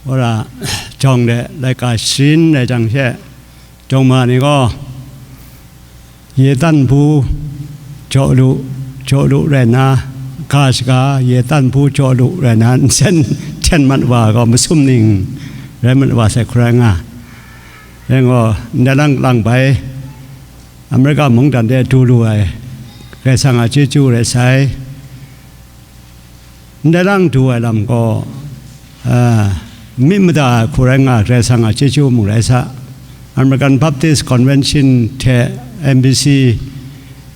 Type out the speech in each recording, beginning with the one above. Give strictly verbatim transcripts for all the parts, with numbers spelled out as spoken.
Wora jawng de laika sharin rai jang she, jawng ma ni gaw, Yetan hpu jaw lu, jaw lu rai nna, ga shaga Yetan hpu jaw lu rai nna, nsen hten mat wa gaw, masum ning rai mat wa sai hkrai nga. Rai gaw, ndai lang lang bai, Amerika mungdan de du lu ai, Karai Kasang a chyeju rai sai. Ndai lang du ai lam gaw, a, myit mada ai hku rai nga, Karai Kasang a chyeju mung rai sa. American Baptist Convention hte M B C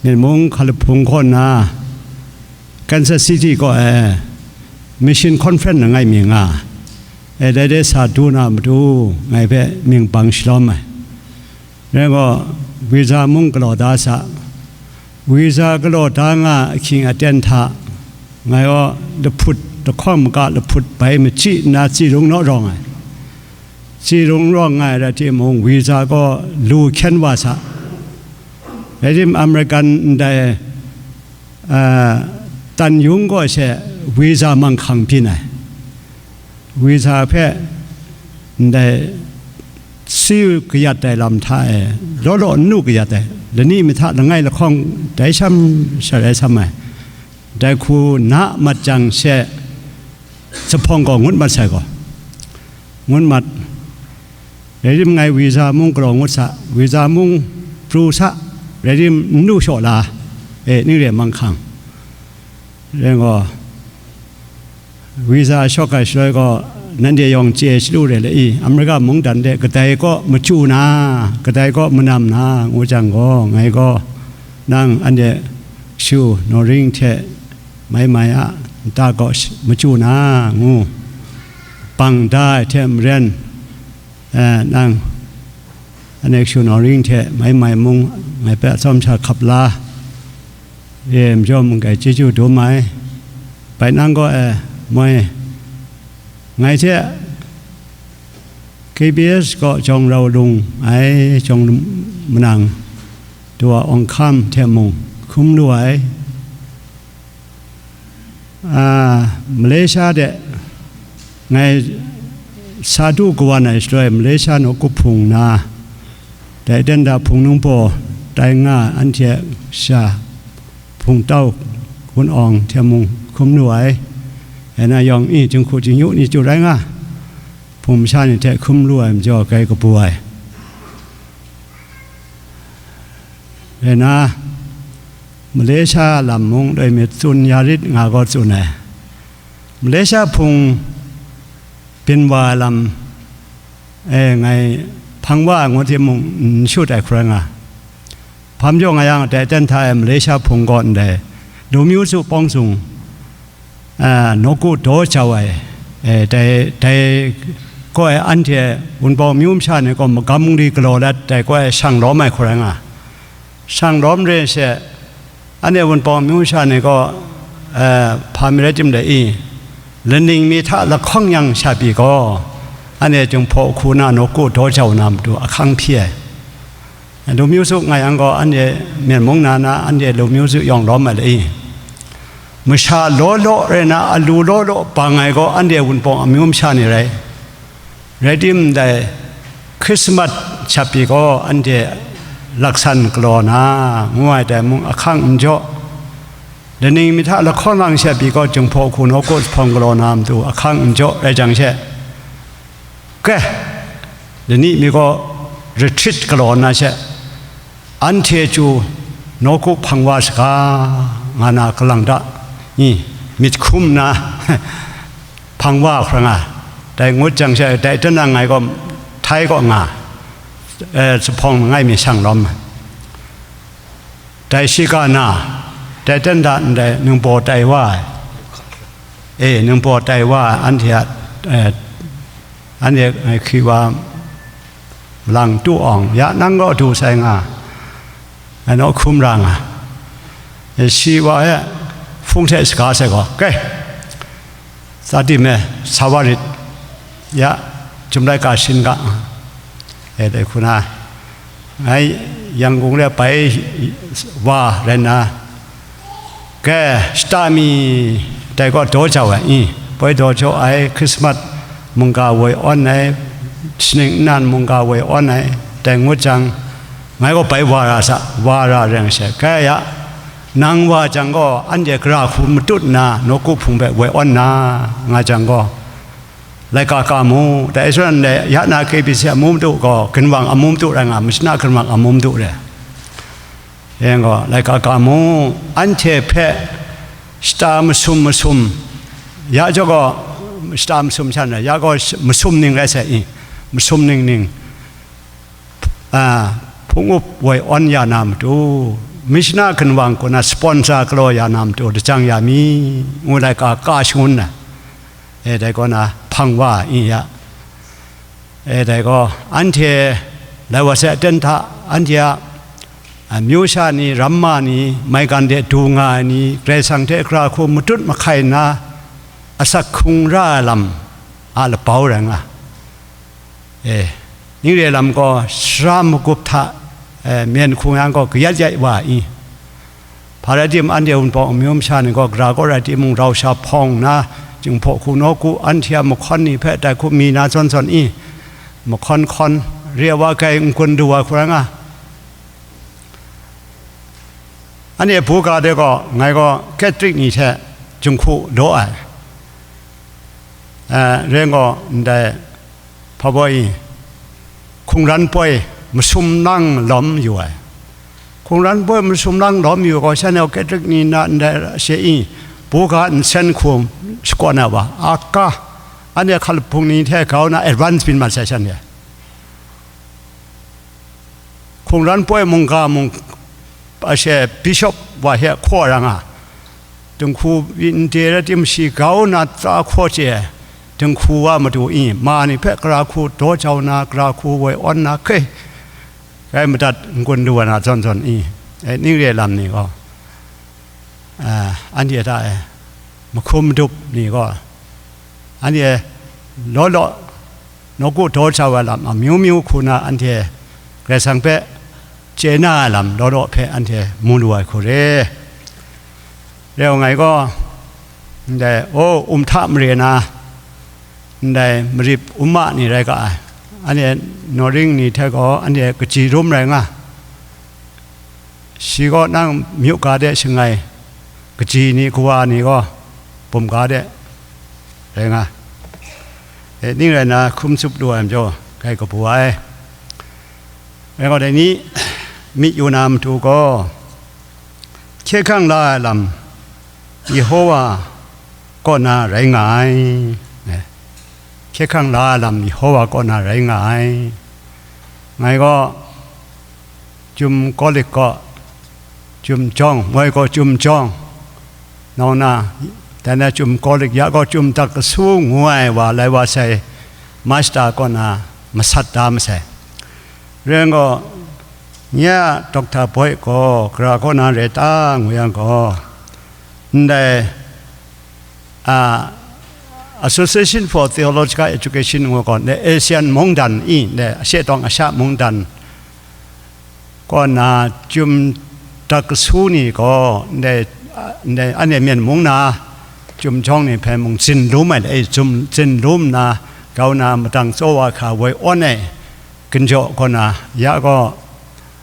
myit mung hkalap hpung kaw nna, Kansas City kaw e Mission Conference langai mi nga, e dai de sa du na matu ngai hpe mying bang shalawm ai. Rai gaw, visa mung galaw da sa, visa galaw da nga ahkying aten hta, ngai gaw lahput, lahkawng maka lahput bai machyi nna tsi rung naw rawng ai. Tsi rung rawng nga ai rai timung, visa gaw lu hkyen wa sa. Rai tim, American ndai, a, tan yung gaw she visa manghkang byin ai. Visa hpe ndai si kayat ai lam hta e, law law n nu kayat ai, lani mi hta langai lahkawng dai sham sha rai sam ai, dai hku na mat jang she, zuphpawng gaw ngut mat sai gaw, ngut mat, rai tim ngai visa mung galaw ngut sa, visa mung pru sa, rai tim n nu shaw la, e, ning re manghkang, rai gaw, visa shawk ai shaloi gaw, nanhte yawng chye chyalu re le i, Amerika mungdan de kadai kaw machyu na, kadai kaw manam na, ngu jang gaw, ngai gaw, nang anhte shu Noring hte mai mai a nta kaw sh-, machyu na, ngu, bang da ai hte maren, eh, nang, anhte shu Noring hte mai mai mung ngai hpe atsawm sha hkap la, e, majaw mung kai chyeju dum ai. Bai nang gaw, e, moi, ngai hte K B S kaw jawng rau lung ai, jawng manang, dawa awng hkam hte mung hkum lu ai. A, Malaysia de ngai sa du kawan ai shaloi, Malaysia nawku hpung na, dai ten da hpung ningbaw tai nga, anhte sha hpung tau gun awng hte mung hkum lu ai. Rai na yawng i, jinghku jingyu ni chyu rai nga, hpung masha ni hte hkum lu ai majaw, kai kabu ai. Rai na, Malaysia lam mung loi myit tsun ya rit nga gaw tsun ai. Malaysia hpung byin wa ai lam e ngai hpang wa ai ngut timung, n shut ai hkrai nga. Hpa majaw nga yang, dai ten hta e Malaysia hpung gaw ndai, lu myu su pawng sung, a, nawku daw jau ai, e, dai, dai kaw e anhte Wunpawng amyu masha ni gaw magam mungli galaw let, dai kaw e shang lawm ai hkrai nga. Shang lawm re she, anhte Wunpawng amyu masha ni gaw, e, hpa mi rai tim dai i, laning mi hta lahkawng yang sha pyi gaw, anhte Jinghpaw hku na nawku daw jau na matu ahkang hpyi ai. Lu myu su nga yang gaw, anhte Myen mung na na, anhte lu myu su yawng lawm ai le i, masha law law rai na, alu law law bang ai gaw, anhte Wunpawng amyu masha ni rai. Rai tim, ndai Christmas sha pyi gaw, anhte laksan galaw na, ngu ai dai mung ahkang n jaw, laning mi hta lahkawng lang sha pyi gaw, Jinghpaw hku nawku zuphpawng galaw na matu ahkang n jaw rai jang she, ke, lani mi gaw retreat galaw nna she, anhte chyu nawku hpang wa saga, nga na kalang ta, i, myit hkum nna, hpang wa hkra nga, dai ngut jang she, dai tenang ngai gaw, htai kaw nga, e, zuphpawng langai mi shang lawm, dai shiga na, dai ten da ndai ningbaw tai wa ai, e, ningbaw tai wa ai, anhte a, e, anhte ngai hkri wa, malang tu awng, ya nang gaw du sai nga, anhte hkum ra nga. E, shi wa e, hpung hte shaga sai gaw, kai, Sadi me, sa wa rit, ya, chyum laika shin ga, e, dai hku na, ngai Yangon de bai wa rai nna, ke, shata mi dai gaw daw jau ai, i, poi daw jau ai, Christmas mungga woi awn ai, shaning nnan mungga woi awn ai, dai ngut jang, ngai gaw bai wa ra sa, wa ra reng she, kai ya, nang wa jang gaw, anhte gara hku matut nna, nawku hpung hpe woi awn na, nga jang gaw, laika ka mu, dai shawng de, ya na K B C amu madu gaw, ginwang amu madu rai nga, mashana ginwang amu madu re. Yang gaw, laika ka mu, anhte hpe shata masum masum, ya jaw gaw, shata masum shan rai, ya gaw masum ning rai sai i, masum ning ning, a, hpung up woi awn ya na matu, mashana ginwang kaw na sponsor galaw ya na matu, lajang ya mi, ngu laika ka shangun na, e, dai kaw na hpang wa i ya. E, dai gaw, anhte lai wa sai aten hta, anhte a, a, amyu sha ni, ramma ni, maigan de du nga ai ni, Karai Kasang hte gara hku matut mahkai nna, asak hkrung ra ai lam a labau rai nga. E, ning re lam gaw, sara magup hta, e, myen hku yang gaw, kayat yat wa i. Hpa rai tim, anhte Wunpawng amyu masha ni gaw, gara kaw rai timung, rau sha hpawng nna, Jinghpaw hku nawku, anhte a mahkawn ni hpe dai hku mi na zawn zawn i, mahkawn hkawn, re ai wa kai n-gun du ai hku rai nga. Anhte buga de gaw, ngai gaw Catholic ni hte jinghku law ai, eh, ren gaw, ndai hpa baw i, hkungran poi masum lang lawm yu ai. Hkungran poi masum lang lawm yu gaw, shanhte Catholic ni na ndai she i, buga nsen hku shakawn ai wa, aka, anhte hkalabung ni hte grau na advance byin mat sai shanhte. Hkungran poi mungga mung, ashe bishop wa hte hkaw ra nga, dinghku n de rai tim shi grau na tara hkaw chye ai, dinghku wa madu i, ma ni hpe gara hku daw jau na, gara hku woi awn na, hke, kai madat n-gun lu ai na zawn zawn i, e, ning re lam ni gaw, a, anhte hta e mahkum madup ni gaw, anhte law law nawku daw jau ai lam amyu myu hku na, anhte Karai Kasang hpe chye na ai lam law law hpe anhte mu lu ai hku re. Rau ngai gaw, ndai, o, um hta mare na, ndai marip um ma ni rai ga ai, anhte Noring ni hte gaw anhte kaji rum rai nga. Shi gaw nang myu ga de shangai, kaji ni, kawa ni gaw bum ga de rai nga. E, ning rai nna, hkum tsup lu ai majaw, kai kabu ai. Rai gaw, dai ni myit yu na matu gaw, hkye hkrang la ai lam Yehowa kaw na rai nga ai. E, hkye hkrang la ai lam Yehowa kaw na rai nga ai. Ngai gaw, Chyum Kawlik gaw, Chyum Jawng, moi gaw Chyum Jawng, nau na, dan na Chyum Kawlik, ya gaw Chyum Dak Kasu ngu ai wa, lai wa sai, Masta kaw na masat da masai. Ren gaw, nye a Doctor Boyd gaw, gara kaw na rai ta, ngu yang gaw, ndai, a, Association for Theological Education ngu gaw, ndai Asian mungdan i, ndai Ashe Tawng Asha mungdan, kaw na Chyum Dak Kasu ni gaw, ndai, ndai, anhte Myen mung na, Chyum Jawng ni hpe mung zin lum ai, e, zin lum nna, grau na, madang tsaw wa hkra woi awn ai, ginjaw kaw na, ya gaw,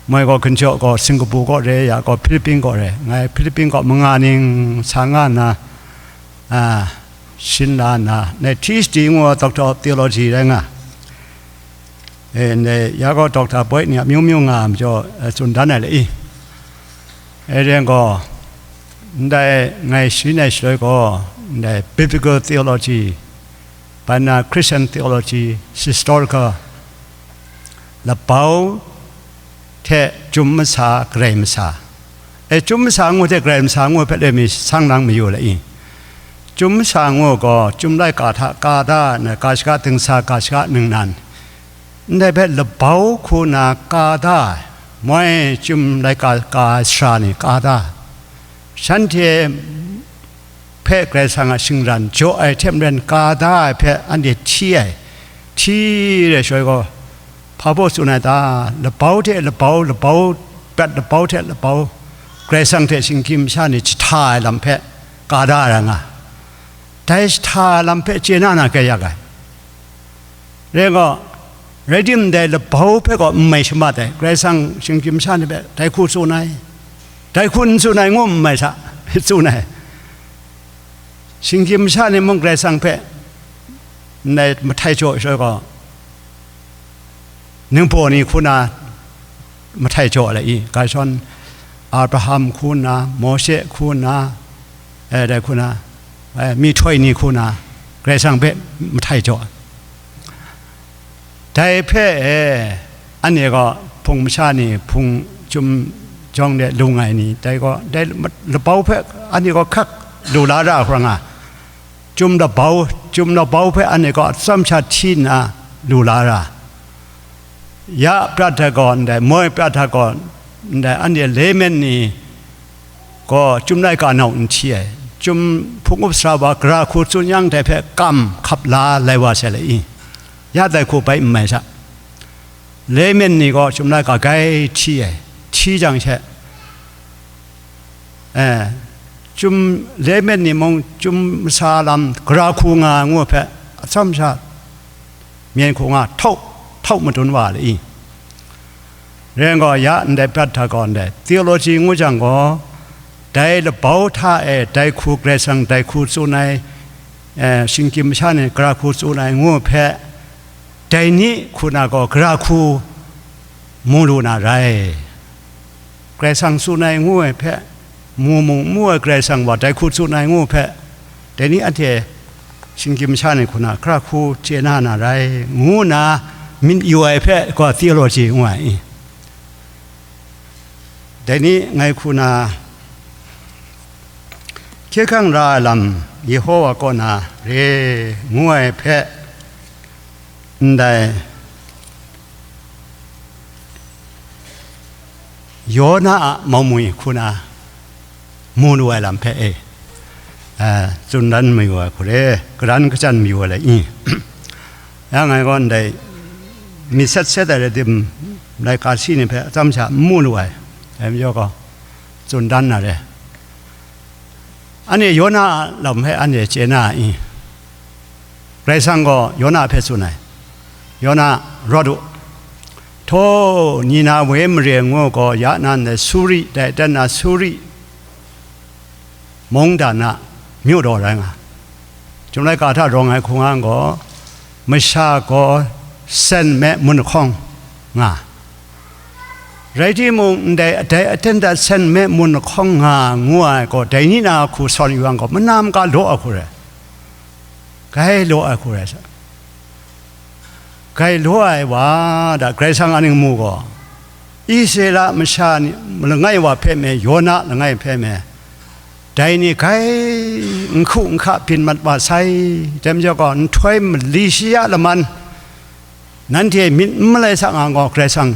moi gaw ginjaw gaw Singapore kaw re, ya gaw Philippine kaw re, ngai Philippine kaw manga ning sa nga nna, a, shin la nna, ndai T H D ngu ai, Doctor of Theology rai nga. E, ndai ya gaw Doctor Boyd ni a myu myu nga ai majaw, e, tsun dan ai le i. E, ren gaw, ndai ngai sharin ai shaloi gaw, ndai Biblical Theology, bai na Christian Theology, Historical, labau hte Chyum Masa, Karai Masa. E, Chyum Masa ngu hte Karai Masa ngu hpe le mi sang lang mayu le i? Chyum Masa ngu gaw, Chyum laika hta ka da ai, ga shaka dingsa, ga shaka ningnan, ndai hpe labau hku na ka da ai, moi Chyum laika ka ai sara ni ka da ai, shanhte hpe Karai Kasang a shingran jaw ai hte maren ka da ai hpe anhte hti ai, hti re shaloi gaw, hpa baw tsun ai ta? Labau hte labau, labau, prat labau hte labau, Karai Kasang hte shinggyim masha ni jahta ai lam hpe ka da ai ra nga. Dai jahta ai lam hpe chye na na kai yak ai. Rai gaw, rai timung, dai labau hpe gaw n mai shamat ai, Karai Kasang shinggyim masha ni hpe dai hku tsun ai, dai hku n tsun ai ngu n mai sa, tsun ai. Shinggyim masha ni mung Karai Kasang hpe ndai mahtai jaw sha gaw, ningbaw ni hku na mahtai jaw ai i, ga shawn Abraham hku nna, Mawshe hku nna, eh, dai hku na, eh, myihtoi ni hku na, Karai Kasang hpe mahtai jaw ai. Dai hpe e, anhte gaw hpung masha ni hpung chyum jawng de lung ai ni, dai gaw, dai labau hpe anhte gaw hkak lu la ra hkra nga, chyum labau, chyum labau hpe anhte gaw atsam sha hti nna lu la ra. Ya prat ai gaw ndai, moi prat ai gaw ndai, anhte Lemen ni gaw chyum laika nau n hti ai, chyum hpung up sara wa gara hku tsun yang, dai hpe kam hkap la lai wa sai le i? Ya dai hku bai n mai sha. Lemen ni gaw chyum laika grai hti ai, hti jang she, eh, chyum, Lemen ni mung chyum masa lam gara hku nga ai ngu hpe atsam sha myen hku nga htau, htau madun wa le i? Rai gaw, ya ndai prat hta gaw ndai theology ngu jang gaw, dai labau hta e dai hku Karai Kasang dai hku tsun ai, eh, shinggyim masha ni gara hku tsun ai ngu hpe, dai ni hku na gaw gara hku mu lu na rai. Karai Kasang tsun ai ngu ai hpe, mu mung mu ai Karai Kasang wa dai hku tsun ai ngu hpe, dai ni anhte shinggyim masha ni hku na gara hku chye na na rai, ngu nna myit yu ai hpe gaw theology ngu ai i? Dai ni ngai hku na hkye hkrang ra ai lam Yehowa kaw na re ngu ai hpe, ndai Yona a maumwi hku na mu lu ai lam hpe e, eh, tsun dan mayu ai hku re, karan kachyan mayu ai lai i? Ya ngai gaw ndai myit set set ai rai tim, laika si ni hpe atsam sha n mu lu ai, dai majaw gaw, tsun dan na re. Anhte Yona a lam hpe anhte chye na a i? Karai Kasang gaw Yona hpe tsun ai, "Yona, rawt u, htaw, Ninawe mare ngu gaw ya nan ai Suri, dai dan na Suri mungdan a myu daw rai nga, chyum laika hta rawng ai hku nga gaw, masha gaw sen me mun lahkawng nga. Rai timung, ndai, dai aten hta sen me mun lahkawng nga ngu ai gaw, dai ni na hku sawn yu yang gaw, mana maka law ai hku rai, grai law ai hku rai sa." Grai law ai wa da, Karai Kasang a ning mu gaw, Israela masha ni langai wa hpe me, Yona langai hpe me, dai ni grai n hku n hka byin mat wa sai, dai majaw gaw, nhtoi mali shi ya laman, nanhte myit n malai sa nga gaw, Karai Kasang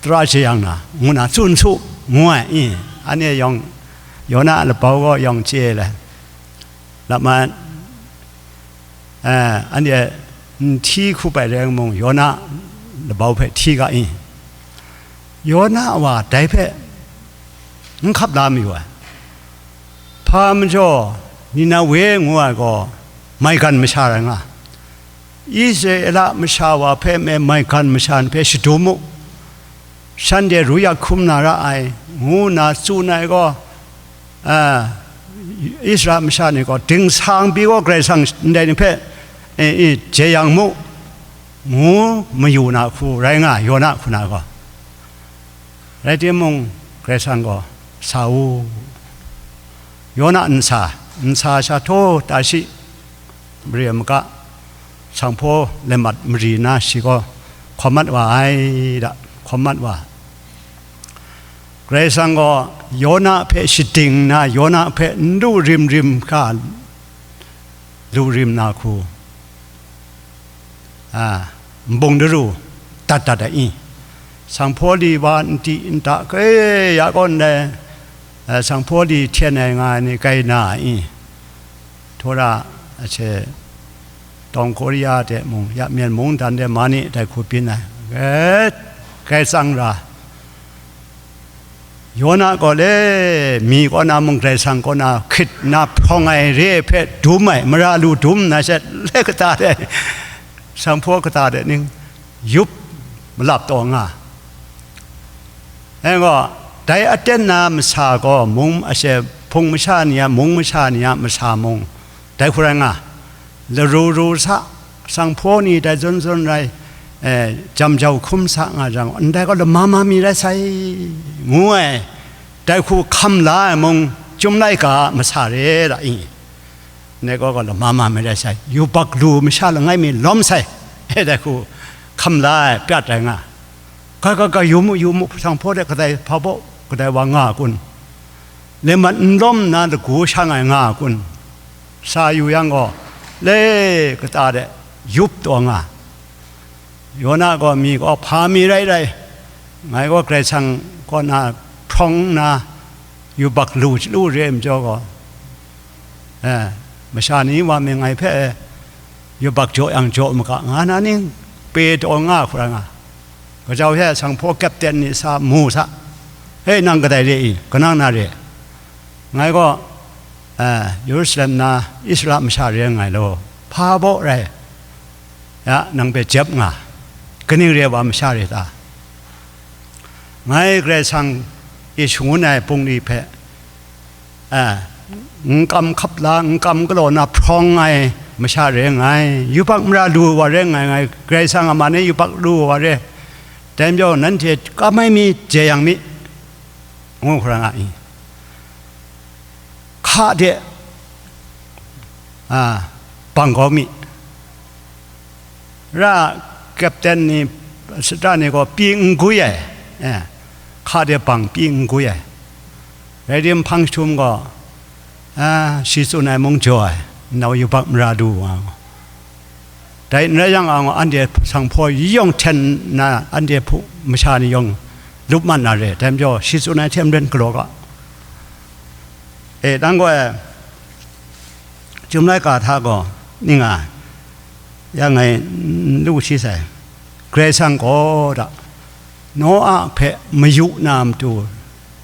tara jeyang na, ngu na tsun su, ngu ai i? Anhte yawng, Yona a labau gaw yawng chye ai, lama, eh, anhte n hti hku bai rai mung, Yona labau hpe hti ga i? Yona wa dai hpe n hkap la mayu ai. Hpa majaw, Ninawe ngu ai gaw maigan masha rai nga, Israela masha wa hpe me maigan masha ni hpe shadum u, shanhte ru yak hkum na ra ai, ngu nna tsun ai gaw, a, Israela masha ni gaw, dingsang pyi gaw Karai Kasang ndai ni hpe, e, e, jeyang mu, ngu mayu na hku rai nga, Yona hku na gaw. Rai timung, Karai Kasang gaw, "Sa u, Yona n sa, n sa sha htaw, Tashi mare maka sanghpaw lemmat mari nna shi gaw hkawm mat wa ai da, hkawm mat wa." Karai Kasang gaw Yona hpe shading nna, Yona hpe n lu rim rim hkra lu rim na hku, a, nbung daru dat dat ai i? Sanghpaw li wa n ti n ta, kei ya kaw ndai, a, sanghpaw li hten ai nga ai ni grai na ai i? Htawra, a hte, Tawng Korea de mung, ya Myen mungdan de ma ni dai hku byin ai, grai, grai tsang ra. Yona gaw le, mi kaw na mung Karai Kasang kaw na hkrit nna hprawng ai re ai hpe dum ai, mara lu dum nna she, le kata de, Sanghpaw kata de ning yup malap taw nga. Anhte gaw, dai aten na masa gaw mung ashe, hpung masha ni a, mung masha ni a masa mung, dai hku rai nga, laru ru sa, sanghpaw ni dai zawn zawn rai, eh, jam jau hkum sa nga jang, ndai gaw lama ma mi rai sai, ngu ai, dai hku hkam la ai mung, Chyum laika a masa re ra i? Ndai gaw gaw lama ma mi rai sai, yubak lu masha langai mi lawm sai, e dai hku hkam la ai, pyat ai nga. Ga, ga, ga, yu mu, yu mu, sanghpaw de kadai hpa baw, kadai wa nga kun? Leman n lawm nna lagu shang ai nga kun? Sa yu yang gaw, le kata de yup taw nga. Yona gaw mi gaw hpa mi rai rai, ngai gaw Karai Kasang kaw na hprawng nna, yubak lu chyalu re ai majaw gaw, eh, masha ni wa me ngai hpe yubak jaw yang jaw maga, nga na ning pe taw nga hkra nga. Kajau he sanghpaw kapten ni sa mu sa, "Hei, nang kadai re i? Kanang na re? Ngai gaw, eh, Yerusalem na Israela masha re nngai law, hpa baw rai, ya, nang hpe jep nga, kaning re ai wa masha re ta? Ngai Karai Kasang e shangun ai bungli hpe, a, n kam hkap la, n kam galaw na hprawng ai masha re nngai, yubak mara lu wa re nngai, ngai Karai Kasang a man e yubak lu wa re, dai majaw nanhte kam ai mi jai yang mi," ngu hkra nga i? Hka de, a, bang kau mi. Ra, kapten ni, sata ni gaw pyi n gwi ai, eh, hka de bang pyi n gwi ai. Rai tim, hpang jahtum gaw, a, shi tsun ai mung jaw ai, nau yubak mara du wa. Dai n rai yang, anhte sanghpaw yawng hten nna, anhte hpu masha ni yawng lup mat na re, dai majaw shi tsun ai hte maren galaw ga. E, dang gaw e, Chyum laika hta gaw, ning a, ya ngai n lu shi sai, Karai Kasang gaw da, Noa hpe mayu na matu,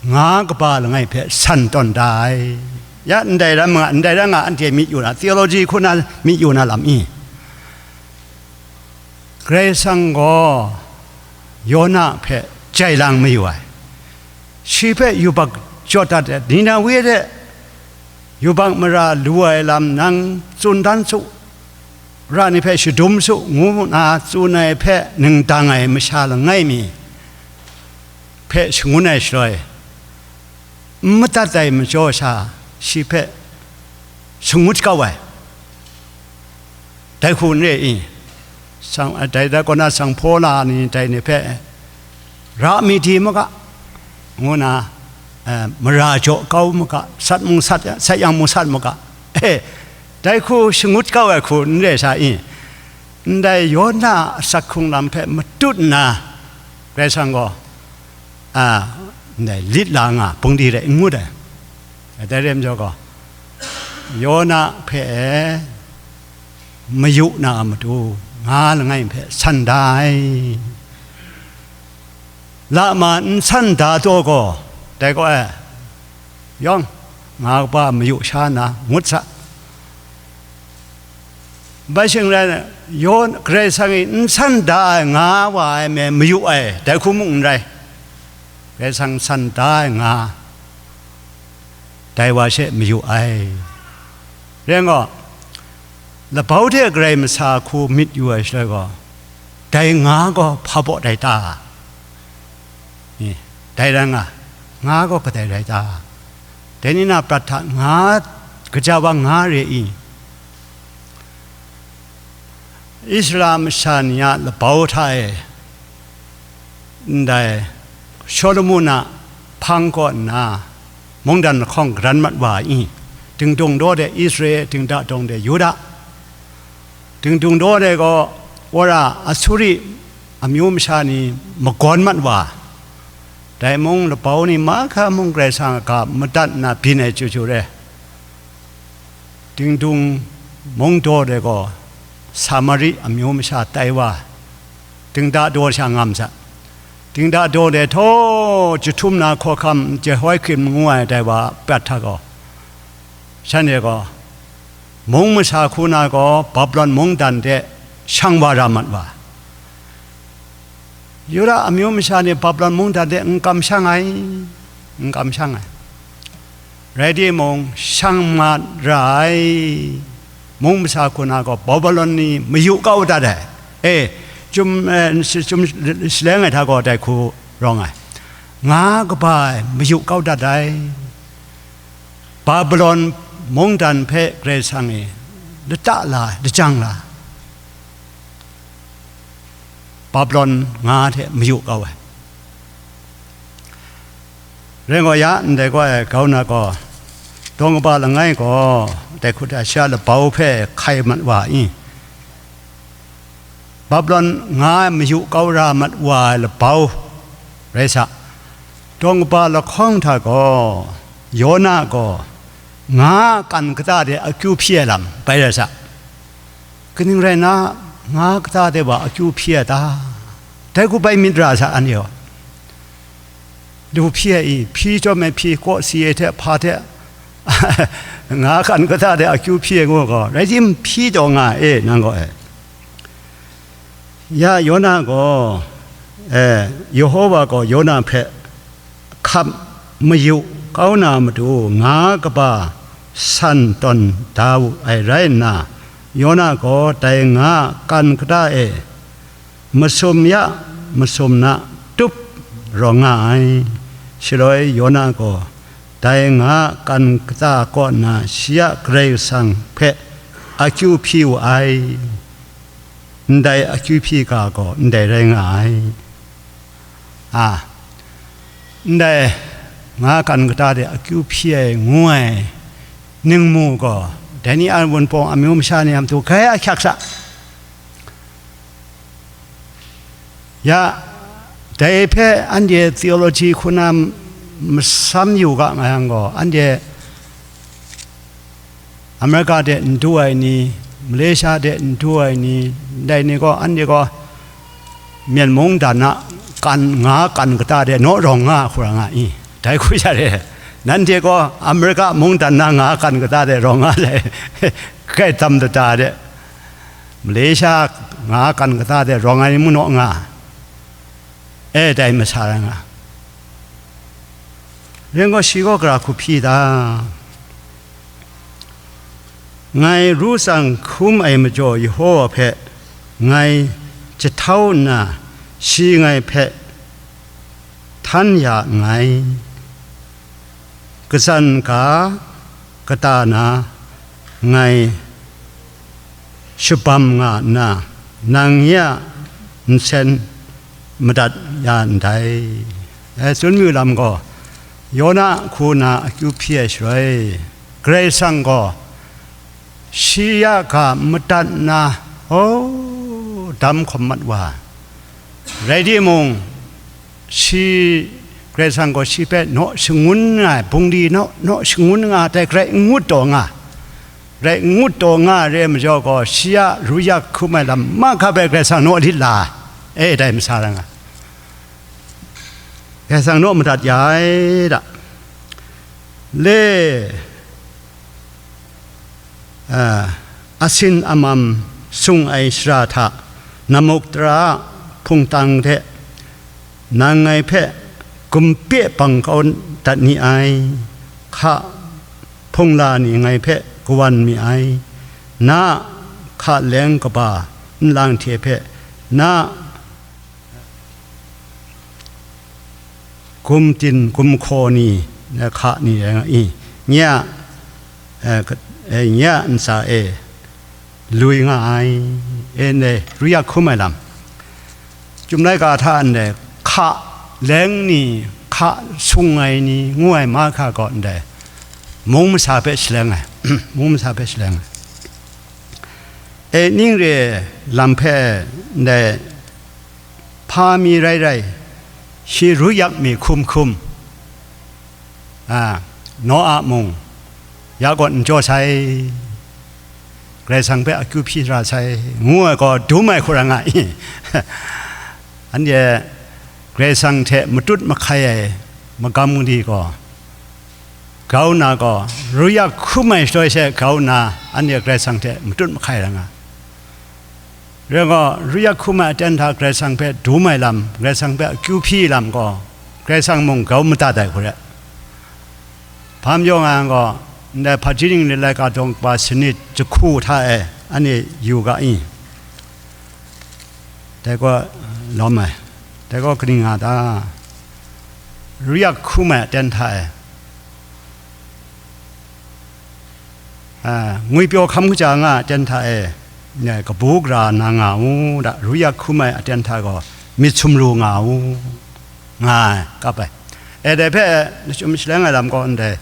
nga kaba langai hpe san tawn da ai. Ya, ndai ram nga, ndai ram nga, anhte myit yu na, theology hku na myit yu na lam i? Karai Kasang gaw Yona hpe jai lang mayu ai. Shi hpe yubak jawt dat ai, Niniwe de yubak mara lu ai lam nang tsun dan su, ra ni hpe shadum su, ngu na tsun ai hpe ningdang ai masha langai mi hpe shangun ai shaloi, n madat ai majaw sha, shi hpe shangut kau ai. Dai hku n re i? Sang, dai, dai kaw na sanghpaw la ni, dai ni hpe, "Ra mi di maga," ngu na, eh, mara jaw kau maga, sat mung sat, sat yang mung sat maga, eh, dai hku shangut kau ai hku n re sha i? Ndai Yona a asak hkrung lam hpe matut nna, Karai Kasang gaw, a, ndai lit la nga bungli rai n ngut ai. Dai rai majaw gaw, Yona hpe e mayu na a matu, nga langai hpe san da ai. Lama n san da taw gaw, dai gaw e, yawng, nga kaba mayu sha na ngut sa. Bai shing rai, yawn, Karai Kasang e n san da ai nga wa ai me mayu ai, dai hku mung n rai. Karai Kasang san da ai nga, dai wa she mayu ai. Rai nna, labau hte karai masa hku myit yu ai shaloi gaw, dai nga gaw hpa baw dai ta? Ni, dai rai nga, nga gaw kadai rai ta? Dai ni na prat hta nga, kaja wa nga re i? Israela masha ni a labau hta e, ndai Shawlumon a hpang kaw nna, mungdan lahkawng garan mat wa ai i? Dingdung daw de Israel, dingda daw de Yuda, dingdung daw de gaw, wora Asuri amyu masha ni magawn mat wa, dai mung labau ni mahkra mung Karai Kasang a ga madat nna byin ai chyu chyu re. Dingdung mung daw de gaw Samari amyu masha tai wa, dingda daw sha ngam sa. Dingda daw de htaw jahtum na hkawhkam Jehoiakim ngu ai dai wa a prat hta gaw, shanhte gaw mung masa hku na gaw Babilon mungdan de shang wa ra mat wa. Yuda amyu masha ni Babilon mungdan de n kamshang ai, n kamshang ai. Rai timung, shang mat ra ai. Mung masa hku na gaw Babilon ni mayu kau dat ai. E, chyum, e, shi-, chyum shaleng ai hta gaw dai hku rawng ai. Nga kaba ai mayu kau dat ai. Babilon mungdan hpe Karai Kasang e lata la, lajang la, Babilon nga hte mayu kau ai. Rai gaw ya, ndai gaw ai, kau na gaw, dawng kaba langai gaw, dai hku hta sha labau hpe hkai mat wa i? Babilon nga ai mayu kau ra mat wa ai labau rai sa. Dawng kaba lahkawng hta gaw, Yona gaw nga a kan kata de akyu hpyi ai lam bai rai sa. Kaning rai nna, nga kata de wa akyu hpyi ai ta? Dai hku bai myit ra sa, anhte gaw. Lu hpyi ai i? Hpyi chyawm ai hpyi, kawsi ai hte hpa hte, nga kan kata de akyu hpyi ai ngu gaw, rai tim, hpyi taw nga e, nang gaw e. Ya Yona gaw, e, Yehova gaw Yona hpe hkap mayu kau na matu nga kaba san tawn da wu ai rai nna, Yona gaw dai nga a kan kata e masum ya masum na tup rawng nga ai. Shaloi Yona gaw dai nga a kan kata kaw nna shi a Karai Kasang hpe akyu hpyi wu ai. Ndai akyu hpyi ga gaw ndai rai nga ai. A, ndai nga a kan kata de akyu hpyi ai ngu ai ningmu gaw, dai ni a wunpawng amyu masha ni a matu grai ahkyak sa. Ya, dai hpe anhte theology hku na masam yu ga nga yang gaw, anhte America de n du ai ni, Malaysia de n du ai ni, ndai ni gaw, anhte gaw Myen mungdan a kan, nga kan kata de naw rawng nga hkra nga i? Dai hku sha re, nanhte gaw America mungdan na nga kan kata de rawng nga sai, kai tam data de, Malaysia nga kan kata de rawng ai ni mu naw nga, e, dai masa ra nga. Ring gaw, shi gaw gara hku hpyi ta? Ngai ru tsang hkum ai majaw Yehova hpe ngai jahtau nna, shi ngai hpe htan ya nngai. Katsan ga kata na ngai shabam nga nna, nang nye a nsen madat ya ndai. E, tsun mayu lam gaw, Yona hku na akyu hpyi ai shaloi, Karai Kasang gaw shi a ga madat nna, o, dam hkawm mat wa. Rai timung, shi, Karai Kasang gaw shi hpe naw shangun nga ai, bungli naw, naw shangun nga ai, dai hkrai n ngut taw nga, rai n ngut taw nga ai re ai majaw gaw, shi a ru yak hkum ai lam mahkra bai Karai Kasang naw lit la ai, e, dai masa ra nga. Karai Kasang naw madat ya ai da. Le, a, asin amam sung ai shara hta, namuk tara a hpungtang hte nang ngai hpe gumpe bang kau dat ni ai, hka hpungla ni ngai hpe kawan mi ai, na a hka leng kaba nlang hte hpe na a gumtin gumhkaw ni, hka ni rai nga i? Nye a, e, ka-, e, nye a ntsa e lui nga ai, e, ndai ru yak hkum ai lam. Chyum laika hta ndai hka leng ni, hka sung ai ni ngu ai mahkra gaw ndai mung masa hpe shaleng ai, mung masa hpe shaleng ai. E, ning re lam hpe ndai hpa mi rai rai, shi ru yak mi hkum hkum, a, Noa mung ya gaw n jaw sai, Karai Kasang hpe akyu hpyi ra sai, ngu ai gaw dum ai hkra nga i? Anhte Karai Kasang hte matut mahkai ai magam mali gaw, grau nna gaw, ru yak hkum ai shaloi she grau nna, anhte Karai Kasang hte matut mahkai ra nga. Rai gaw, ru yak hkrum ai aten hta Karai Kasang hpe dum ai lam, Karai Kasang hpe akyu hpyi ai lam gaw, Karai Kasang mung grau madat ai hku rai. Hpa majaw nga yang gaw, ndai hpaji ning lit laika dawng kaba sanit jahku hta e anhte yu ga i? Dai gaw lawm ai. Dai gaw kaning nga ta? Ru yak hkrum ai aten hta e, a, ngwipyaw hkam kaja nga ai aten hta e, ne, kabu gara na nga u da, ru yak hkrum ai aten hta gaw myit sumru nga u, nga ai, kap ai. E, dai hpe lachyum shaleng ai lam gaw ndai,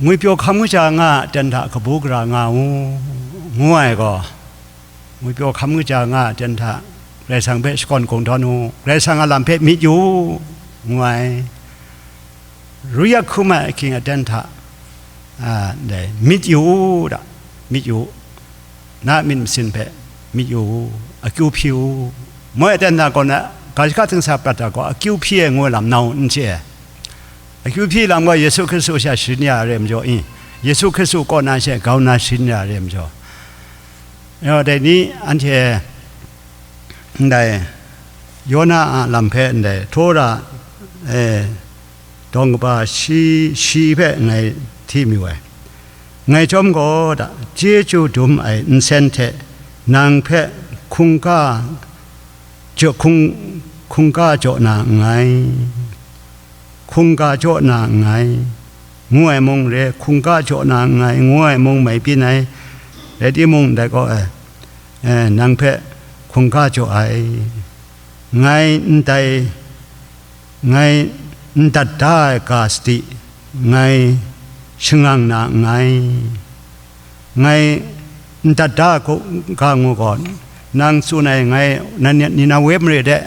ngwipyaw hkam kaja nga ai aten hta kabu gara nga u, ngu ai gaw, ngwipyaw hkam kaja nga ai aten hta Karai Kasang hpe shakawn kungdawn u, Karai Kasang a lam hpe myit yu u, ngu ai. Ru yak hkrum ai ahkying aten hta, a, ndai, myit yu u da, myit yu u, na a myit masin hpe myit yu u, akyu hpyi u, moi aten hta gaw na, ga jahka htingsa prat hta gaw akyu hpyi ai ngu ai lam nau n chye ai. Akyu hpyi lam gaw Yesu Hkristu sha sharin ya ai re majaw i, Yesu Hkristu kaw na she grau na sharin ya ai re majaw, dai ni anhte ndai Yona a lam hpe ndai Tora, e, dawng kaba shi, shi hpe ngai hti mayu ai. Ngai chyawm gaw da, chyeju dum ai nsen hte nang hpe hkungga jaw, hkung, hkungga jaw na nngai, hkungga jaw na nngai, ngu ai mung re, hkungga jaw na nngai, ngu ai mung mai byin ai, rai timung, ndai gaw, e, e, nang hpe hkungga jaw ai, ngai ndai, ngai n dat da ai ga sadi, ngai shangang na nngai, ngai n dat da ai ga ngu gaw, nang tsun ai ngai, Niniwe mare de,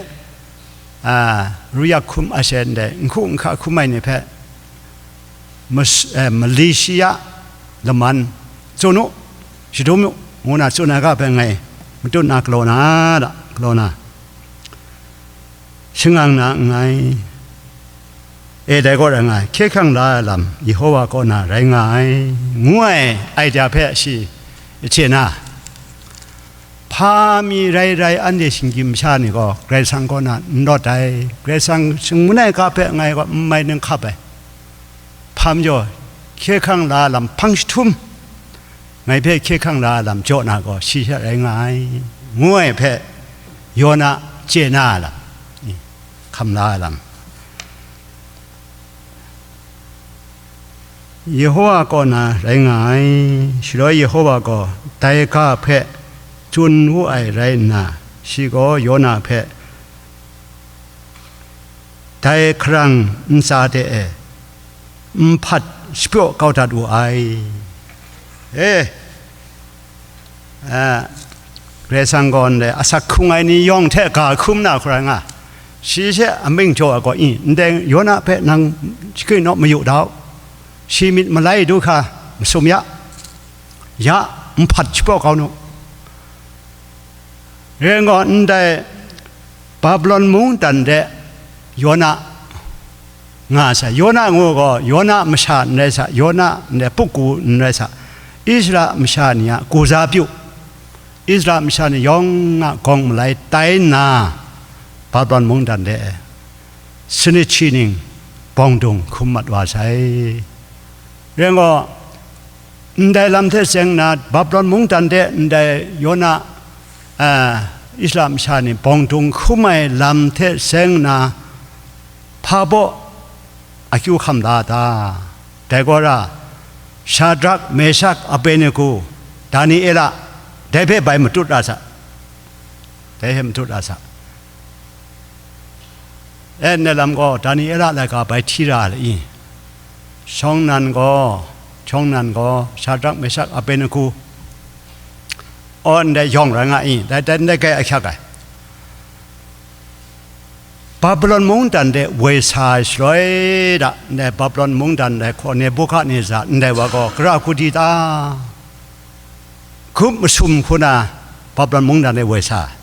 a, ru yak hkrum a she ndai, n hku n hka hkrum ai ni hpe mas-, e, mali shi ya laman tsun u, shadum u, ngu na tsun ai ga hpe ngai matut na galaw na da, galaw na, shangang na nngai. E, dai gaw rai nga ai, hkye hkrang la ai lam Yehova kaw na rai nga ai, ngu ai aida hpe shi chye na, hpa mi rai rai, anhte shinggyim masha ni gaw Karai Kasang kaw na n rawt ai, Karai Kasang shinggun ai ga hpe ngai gaw n mai n hkap ai. Hpa majaw, hkye hkrang la ai lam hpang jahtum, ngai hpe hkye hkrang la ai lam jaw na gaw, shi she rai nga ai, ngu ai hpe, Yona chye na ai lam, hkam la ai lam, Yehova kaw na rai nga ai. Shaloi Yehova gaw dai ga hpe tsun wu ai rai nna, shi gaw Yona hpe dai hkarang ntsa de e nhpat shapyaw kau dat wu ai. E, a, Karai Kasang gaw ndai asak hkrung ai ni yawng hte ga hkrum na hkra nga, shi she amying jaw ai gaw, i, ndai Yona hpe nang shakri naw mayu da u, shi myit malai du hkra masum ya, ya, nhpat shapyaw kau nu. Rai nna gaw, ndai Babilon mungdan de Yona nga sa, Yona ngu gaw, Yona masha n rai sa, Yona ndai puku n rai sa, Israela masha ni a kuza pyu, Israela masha ni yawng a gawng malai tai nna, Babilon mungdan de sanit shi ning bawng dung hkum mat wa sai. Rai nna gaw, ndai lam hte seng nna, Babilon mungdan de ndai Yona, a, Israela masha ni bawng dung hkum ai lam hte seng nna, hpa baw akyu hkam la a ta? Dai gaw ra, Shadrak, Meshak, Abednego, Daniela, dai hpe bai matut ra sa, dai hpe matut ra sa. E, ndai lam gaw Daniela laika bai hti ra ai le i? Shawng nnan gaw, shawng nnan gaw Shadrak, Meshak, Abednego, aw, ndai yawng rai nga i? Dai, dai, ndai kai ahkyak ai. Babilon mungdan de woi sa ai shaloi da, ndai Babilon mungdan dai hkaw Nebukadnezar ndai wa gaw gara hku di ta? Hkup masum hku na Babilon mungdan de woi sa ai.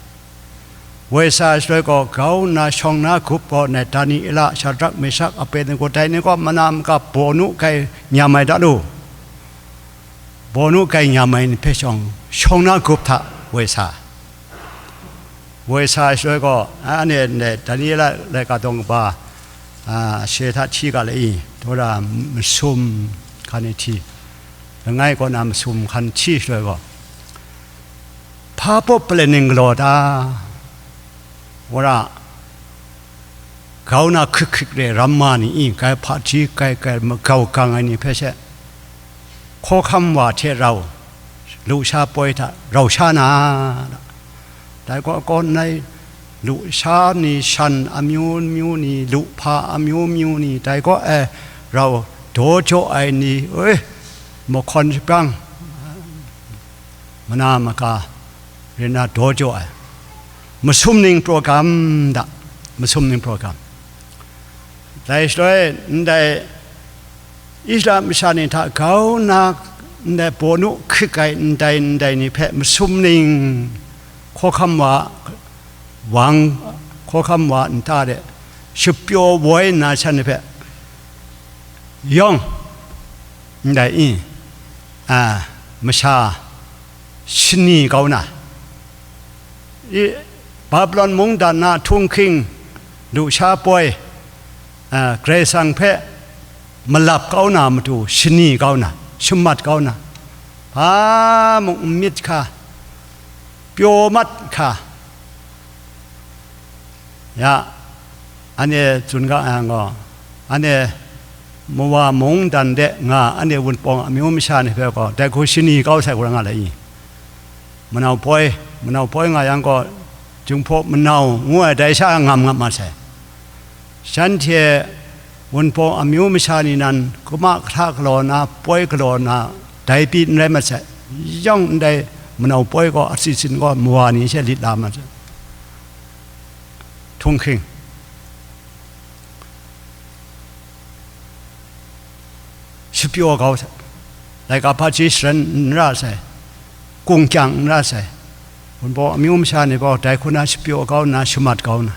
Woi sa ai shaloi gaw, grau nna shawng na grup gaw, ndai Daniela, Shadrak, Meshak, Abednego, dai ni gaw mana makap bawnu grai nyam ai da lu? Bawnu grai nyam ai ni hpe shawng, shawng na grup hta woi sa. Woi sa shaloi gaw, a, ane ndai Daniela laika dawng kaba, a, she hta hti ga lai i, dawra masum hkan e hti, langai kaw na masum hkan hti shaloi gaw, hpa pawp palai ning galaw ta? Wora, grau na hkrik hkrik re ramma ni i, grai hpaji grai grai magrau gang ai ni hpe she, hkawhkam wa hte rau, lusha poi hta rau sha na, dai kaw kaw nai lusha ni, shan amyu myu ni, luhpa amyu myu ni, dai kaw e rau daw jaw ai ni, e, mahkawn shabrang, mana maka rin na daw jaw ai, masum ning program da, masum ning program. Dai shaloi, ndai Israel masha ni hta grau na, ndai bawnu hkrik ai ndai ndai ni hpe masum ning, hkawhkam wa, wang, hkawhkam wa nta de shapyaw woi nna shan ni hpe yawng, ndai i, a, masha shani kau na, i, Babilon mungdan na htunghking lusha poi, a, Karai Kasang hpe malap kau na matu shani kau na, shamat kau na, hpa mung n myit hka, pyaw mat hka, ya, anhte tsun ga ai gaw, anhte mawa mungdan de nga anhte Wunpawng amyu masha ni hpe gaw, dai hku shani kau sai hku rai nga lai i? Manau poi, manau poi nga yang gaw, Jinghpaw manau ngu ai dai sha ngam ngam mat sai. Shanhte Wunpawng amyu masha ni nan, kuma kahta galaw na, poi galaw na, dai pyi n rai mat sai. Yawng ndai manau poi gaw, atsin sin gaw, mawa ni she lit la mat sai. Htunghking, shapyaw kau sai. Laika hpaji sharan n ra sai, kungkyang n ra sai. Wunpawng amyu masha ni gaw dai hku na shapyaw kau nna, shamat kau nna,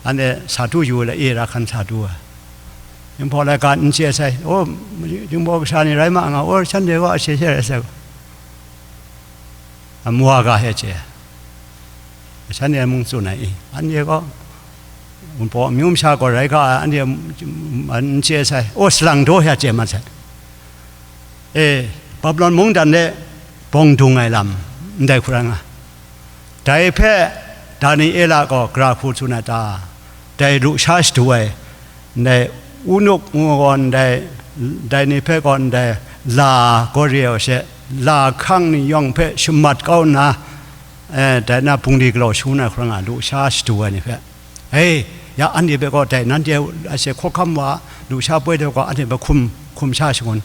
anhte sa du yu ai, e, ra hkan sa du ai. Jinghpaw laika n chye sai, o, Jinghpaw kasha ni rai ma nga, o, shanhte gaw ashe she rai sai, a, mawa ga he chye ai. Shanhte mung tsun ai, i, anhte gaw Wunpawng amyu masha gaw rai ga ai, anhte n chye sai, o, salang daw he chye mat sai. E, Babilon mungdan de bawng dung ai lam, ndai hku rai nga. Dai hpe Daniela gaw gara hku tsun ai ta? Dai lusha shadu ai, ndai unuk ngu gaw ndai, dai ni hpe gaw ndai la gaw re ai she, la hkang ni yawng hpe shamat kau nna, e, dai na bungli galaw shangun ai hku rai nga, lusha shadu ai ni hpe. E, ya anhte hpe gaw dai nanhte a she hkawhkam wa, lusha poi de gaw anhte hpe hkum, hkum sha shangun.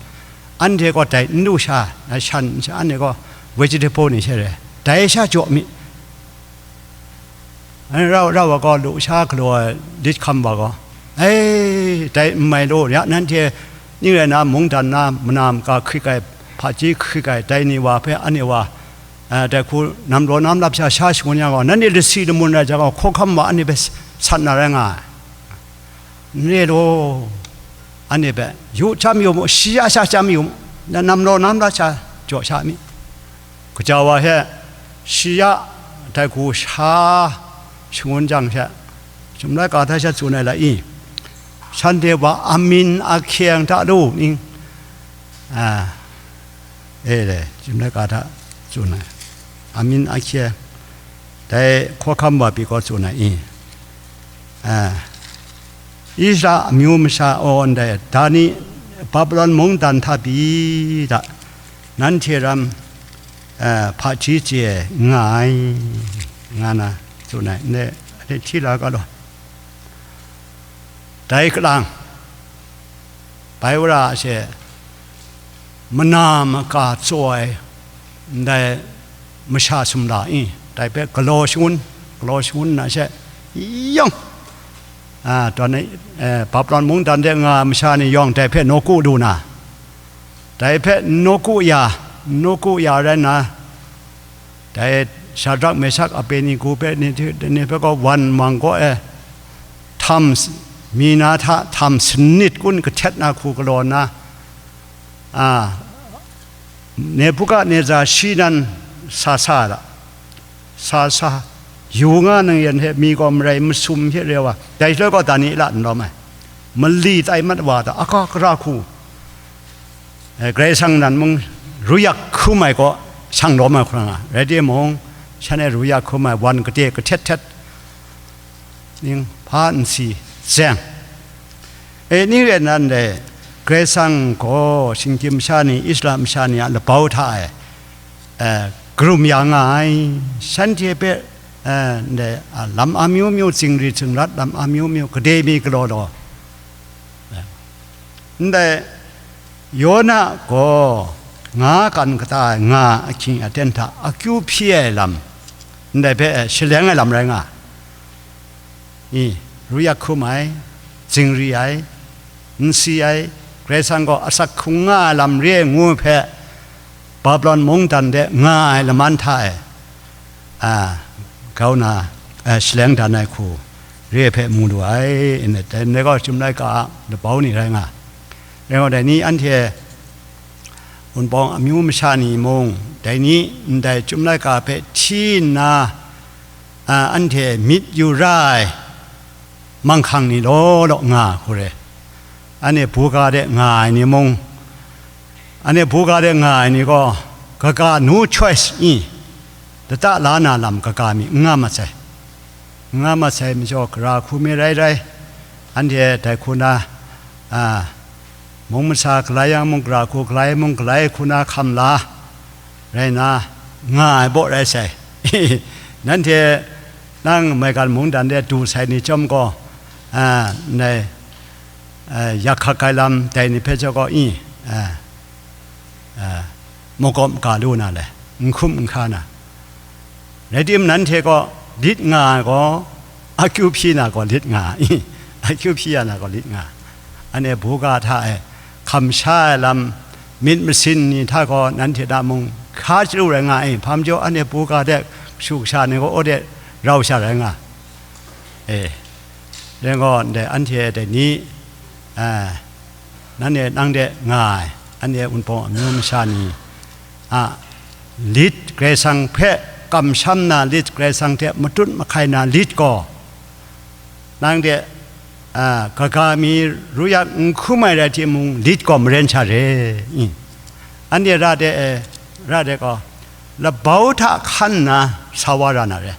Anhte gaw dai n lu sha, a shan n sha, anhte gaw vegetable ni she re, dai sha jaw mi. Anhte rau, rau wa gaw, lusha galaw ai lit hkam wa gaw, e, dai n mai law, ya nanhte ning rai na, mungdan na, mana maka hkrik ai, hpaji hkrik ai, dai ni wa hpe anhte wa, a, dai hku nam law nam lap sha sha shangun yang gaw, nanhte lasi lamun rai jang gaw, hkawhkam wa anhte hpe sat na rai nga ai. N re law, anhte hpe yu chyam yu mu, shi ya sha chyam yu mu, na nam law nam la sha jaw sha mi. Gaja wa hte shi ya dai hku sha shangun jang she, chyum laika hta sha tsun ai la i? Shanhte wa amin ahkyeng hta lu ning, a, e le, chyum laika hta tsun ai, amin ahkyeng, dai hkawhkam wa pyi gaw tsun ai i? A, Isra amyu masha aw ndai, Dani, Babilon mungdan hta pyi hta, nanhte ram, a, hpaji chye nga ai, nga na tsun ai, ndai, ndai hti la ga law. Dai kalang, bai wora a she, mana maka tsaw ai ndai masha sumla i, dai hpe galaw shangun, galaw shangun na she, yawng, a, tawn ai, e, Babilon mungdan de nga masha ni yawng dai hpe nawku lu na, dai hpe nawku ya, nawku ya rai nna, dai Shadrak, Meshak, Abednego hpe ni, ni hpe gaw wan mang kaw e htam s-, mi na hta htam sanit kun kahtet na hku galaw nna, a, Nebukadnezar shi nan sa sa ai la, sa sa, yu nga nang yan hte mi gaw marai masum hte re wa, dai shaloi gaw dan ni la n lawm ai, mali tai mat wa ta, aka kara hku, eh, Karai Kasang nan mung ruyak hkrum ai gaw shang lawm ai hkra nga, rai timung, shan e ruyak hkrum ai wan kade kahtet htet, ning hpa nsi zeng. E, ning rai nnan dai, Karai Kasang gaw shinggyim masha ni, Israel masha ni a labau hta e, eh, karum ya nga ai, shanhte hpe, eh, ndai, a, lam amyu myu, zingri zingrat lam amyu myu, gade mi galaw law, eh, ndai, Yona gaw nga kan kata ai nga ahkying aten hta akyu hpyi ai lam, ndai hpe shaleng ai lam rai nga, i, ruyak hkum ai, zingri ai, n si ai, Karai Kasang gaw asak hkrung nga ai lam re ai ngu hpe, Babilon mungdan de nga ai laman hta e, a, grau na, a, shaleng dan ai hku re hpe mu lu ai, ndai gaw chyum laika a labau ni rai nga. Rai gaw, dai ni anhte Wunpawng amyu masha ni mung, dai ni ndai chyum laika hpe hti nna, a, anhte myit yu ra ai manghkang ni law law nga hku re. Anhte buga de nga ai ni mung, anhte buga de nga ai ni gaw, kaga no choice i, lata la na lam kaga mi n nga mat sai. N nga mat sai majaw, gara hku mi rai rai, anhte dai hku na, a, mung masa galai yang mung, gara hku galai mung, galai hku na hkam la, rai nna, nga ai baw rai sai. Nanhte nang maigan mungdan de du sai ni chyawm gaw, a, ndai, a, yak hkak ai lam dai ni hpe jaw gaw i, a, a, makawp ga lu na le, n hkum n hka na. Rai timung, nanhte gaw lit nga ai gaw, akyu hpyi na gaw lit nga ai, akyu hpyi ya na gaw lit nga ai. Anhte buga hta e hkam sha ai lam, myit masin ni hta gaw nanhte na mung hka chyalu rai nga ai, hpa majaw anhte buga de kashu kasha ni gaw aw de rau sha rai nga ai. E, dai gaw, ndai anhte dai ni, a, nanhte nang de nga ai, anhte Wunpawng amyu masha ni a lit, Karai Kasang hpe kamsham na lit, Karai Kasang hte matut mahkai na lit gaw, nang de, a, kaga mi ruyak n hkum ai rai timung, lit gaw maren sha re. I, anhte ra de, e, ra de gaw, labau hta hkan nna sa wa ra na re.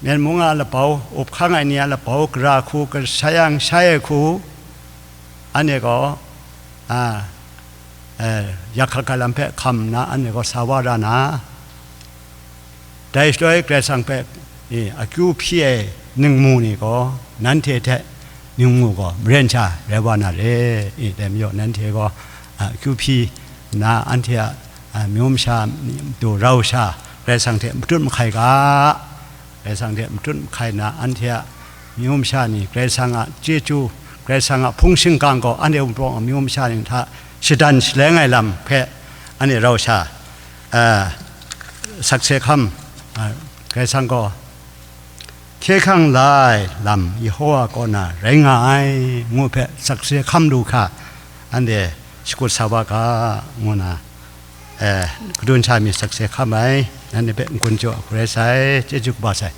Myen mung a labau, up hkang ai ni a labau, gara hku, kashayang shai ai hku, anhte gaw, a, e, yak hkak ai lam hpe hkam nna, anhte gaw sa wa ra na, dai shaloi Karai Kasang hpe, e, akyu hpyi ai ningmu ni gaw, nanhte hte ningmu gaw maren sha rai wa na re. E, dai majaw, nanhte gaw, a, akyu hpyi nna, anhte a, a, myu masha ni matu rau sha, Karai Kasang hte matut mahkai ga. Karai Kasang hte matut mahkai na, anhte a myu masha ni Karai Kasang a chyeju, Karai Kasang a hpung shingkang gaw anhte Wunpawng amyu masha ni hta shadan shaleng ai lam hpe anhte rau sha, a, sakse hkam, a, Karai Kasang gaw hkye hkrang la ai lam Yehova kaw na rai nga ai, ngu hpe sakse hkam lu hkra, anhte shakut sa wa ga, ngu na, e, kadun sha mi sakse hkam ai, nanhte hpe n-gun jaw hku rai sai, chyeju kaba sai.